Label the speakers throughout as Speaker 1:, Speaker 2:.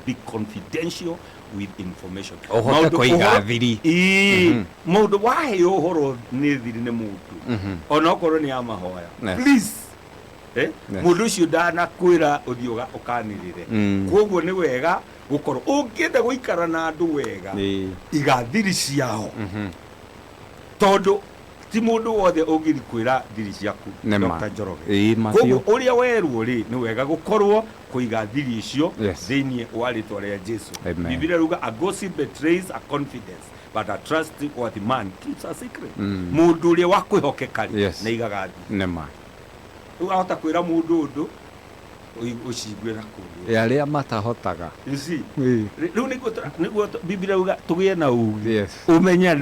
Speaker 1: Be confidential with information.
Speaker 2: Ũhote
Speaker 1: Maũndũ-
Speaker 2: kũiga
Speaker 1: ũhoro-
Speaker 2: thiri.
Speaker 1: Ĩĩ, mũndũ waheo ũhoro nĩ thiri nĩ mũndũ, ona okorwo nĩ ya mahoya, please, mũndũ ũcio ndanakwĩra ũthiĩ ũkanĩrĩre. Koguo nĩ wega gũkorwo ũngĩenda gũikara na andũ wega, iga thiri ciao, tondũ ti mũndũ wothe ũngĩthi kwĩra thiri ciaku.
Speaker 2: Nĩ ma.
Speaker 1: Dr. Njoroge.
Speaker 2: Ĩĩ, ma
Speaker 1: Koguo
Speaker 2: biũ.
Speaker 1: ũrĩa werwo rĩ, nĩ wega gũkorwo kũiga thiri icio thĩinĩ wa rĩtwa rĩa Jesu.
Speaker 2: Amen.
Speaker 1: Bibilia ruga, "A gossip betrays a confidence, but a trustworthy man keeps a secret." Mũndũ ũrĩa wa kwĩhokeka rĩ, nĩ aigaga thiri.
Speaker 2: Nĩ ma.
Speaker 1: Rĩu ahota kwĩra mũndũ ũndũ ũcigue na kũrĩa.
Speaker 2: Arĩa matahotaga.
Speaker 1: You see? Rĩu nĩguo Bibilia yuga tũgĩe na ũũgĩ, ũmenye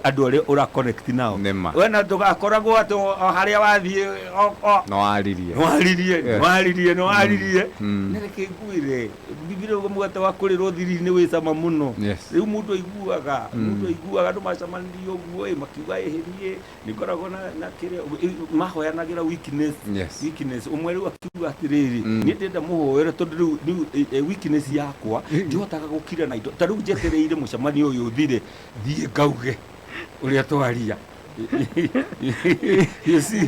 Speaker 1: andũ arĩa ũra connect nao.
Speaker 2: Nĩ ma.
Speaker 1: We na ndũgakoragwo atĩ o harĩa wathiĩ
Speaker 2: No waririe.
Speaker 1: Nĩwaririe, nĩwaririe, nĩwaririe. Na reke ngwĩre, Bibilia yuga mũgate wa kũrĩrwo thiri-inĩ wĩ cama mũno. Rĩu mũndũ aiguaga andũ macemanirie ũguo ĩ, makiuga ĩhĩ niĩ nĩngoragwo na kĩrĩa mahoyanagĩra weakness. Weakness ũmwe rĩu akiuga atĩrĩrĩ, niĩ ndĩrenda mũhoere tondũ rĩu weakness yakwa ndihotaga gũkira na indo ta rĩu njetereire mũcemanio ũyũ ũthire thiĩ ngauge ũrĩa twaria. You see?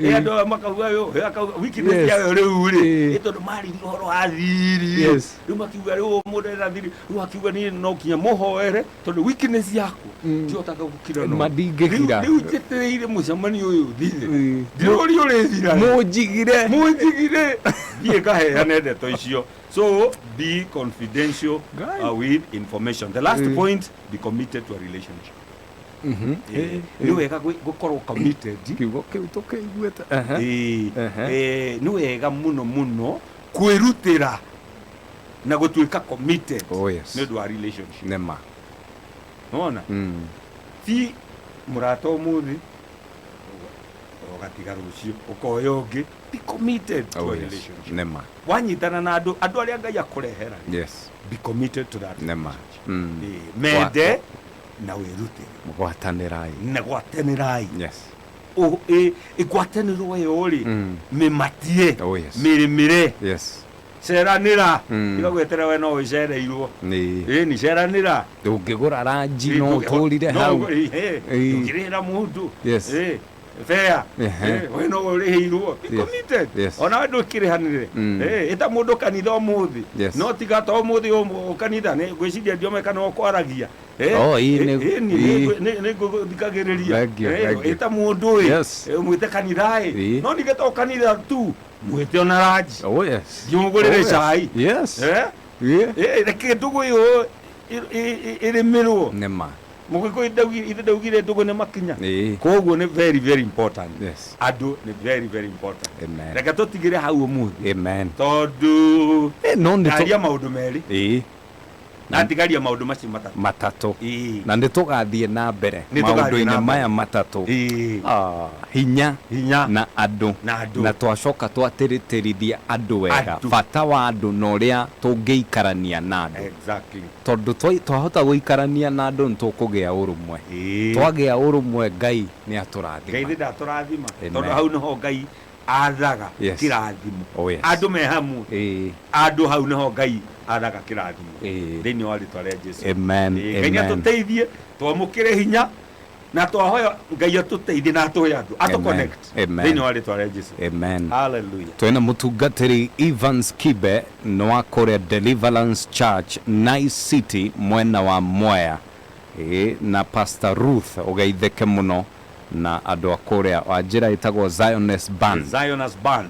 Speaker 1: Andũ aya makauga ũyũ, akauga weakness yayo rĩu rĩ, tondũ maririe ũhoro wa thiri. Rĩu makiuga rĩu mũndũ ena thiri, rĩu akiuga niĩ no nginya mũhoere tondũ weakness yakwa ndihotaga gũkira no.
Speaker 2: Ma ndingĩkira.
Speaker 1: Rĩu njetereire mũcemanio ũyũ ũthire. Ndirũria ũrĩthira rĩ.
Speaker 2: Mũnjigire.
Speaker 1: Mũnjigire thiĩ ngaheane ndeto icio. So be confidential
Speaker 2: Guy.
Speaker 1: With information. The last point, be committed to a relationship. Nĩ wega gũkorwo committed.
Speaker 2: Kiugo kĩu tũkĩiguĩte.
Speaker 1: Nĩ wega mũno mũno kwĩrutĩra na gũtuĩka committed nĩ ũndũ wa relationship.
Speaker 2: Nĩ ma.
Speaker 1: Nĩwona? Ti mũrata ũmũthĩ ũgatiga rũciũ ũkoya ũngĩ. Be committed to a relationship.
Speaker 2: Nĩ ma.
Speaker 1: Wanyitana na andũ arĩa Ngai akũrehera rĩ, be committed to that
Speaker 2: Nĩ ma.
Speaker 1: relationship. Mende na wĩrutĩre.
Speaker 2: Gwatanĩrai.
Speaker 1: Na gwatanĩrai. Ngwatanĩro ĩyo rĩ, mĩmatie, mĩrĩmĩre, ceranĩra. Tiga gweterera we no wĩcereirwo. Ĩni, ceranĩra.
Speaker 2: Ndũngĩgũra ranji no ũtũrire hau.
Speaker 1: Ndũngĩrĩhĩra mũndũ. Fair. We no ũrĩhĩirwo. Be committed. Ona we ndũkĩrĩhanĩre. Ĩta mũndũ kanitha ũmũthĩ. No tiga to ũmũthĩ kanitha nĩ ngwĩciria ndiome kana ũkwaragia.
Speaker 2: Oh, ĩĩ,
Speaker 1: Ĩni, nĩ ngũthikagĩrĩria.
Speaker 2: Thank you, thank you.
Speaker 1: Ĩta mũndũ ĩ, ũmwĩte kanitha ĩ. No ningĩ to kanitha tu, mwĩte ona ranji. Thiĩ ũmũgũrĩre cai. Reke ndũgũ ĩyo ĩrĩmĩrwo.
Speaker 2: Nĩ ma.
Speaker 1: Mũgĩkũyũ ithe ndaugire ndũgũ nĩ makinya. Koguo nĩ very very important. Andũ nĩ very very important.
Speaker 2: Amen.
Speaker 1: Reke tũtigĩre hau ũmũthĩ,
Speaker 2: Amen.
Speaker 1: Tondũ
Speaker 2: No nĩ
Speaker 1: ndaria maũndũ merĩ, natigaria maũndũ macio matatũ.
Speaker 2: Matatũ. Na nĩ tũgathiĩ na mbere
Speaker 1: Nĩ tũgathiĩ na
Speaker 2: maũndũ-inĩ
Speaker 1: mbere.
Speaker 2: maya matatũ. Ah, hinya
Speaker 1: Hinya
Speaker 2: na andũ.
Speaker 1: Na andũ.
Speaker 2: Na twacoka twatĩrĩtĩrithia andũ wega,
Speaker 1: Andũ.
Speaker 2: bata wa andũ na ũrĩa tũngĩikarania na andũ, tondũ twahota gũikarania na andũ nĩ tũkũgĩa ũrũmwe. Twagĩa ũrũmwe, Ngai nĩ
Speaker 1: Ngai
Speaker 2: atũrathima.
Speaker 1: Nĩ ndatũrathima.
Speaker 2: Amen.
Speaker 1: Tondũ hau nĩho Ngai athaga kĩrathimo. Andũ me hamwe, andũ hau nĩho Ngai athaga kĩrathimo, thĩinĩ wa rĩtwa rĩa Jesu.
Speaker 2: Amen.
Speaker 1: Ngai nĩ
Speaker 2: Amen.
Speaker 1: atũteithie twamũkĩre hinya na twahoya Ngai atũteithie na atũhe andũ atũ
Speaker 2: Amen.
Speaker 1: connect
Speaker 2: Amen.
Speaker 1: thĩinĩ wa rĩtwa rĩa Jesu.
Speaker 2: Amen.
Speaker 1: Hallelujah.
Speaker 2: Twĩna mũtungatĩri Evans Kibe nĩ wa kũrĩa Deliverance Church, Nice City, mwena wa Mwea. Na Pastor Ruth ũgeithĩke mũno na andũ a kũrĩa wa njĩra ĩtagwo Zioness Band.
Speaker 1: Zioness Band.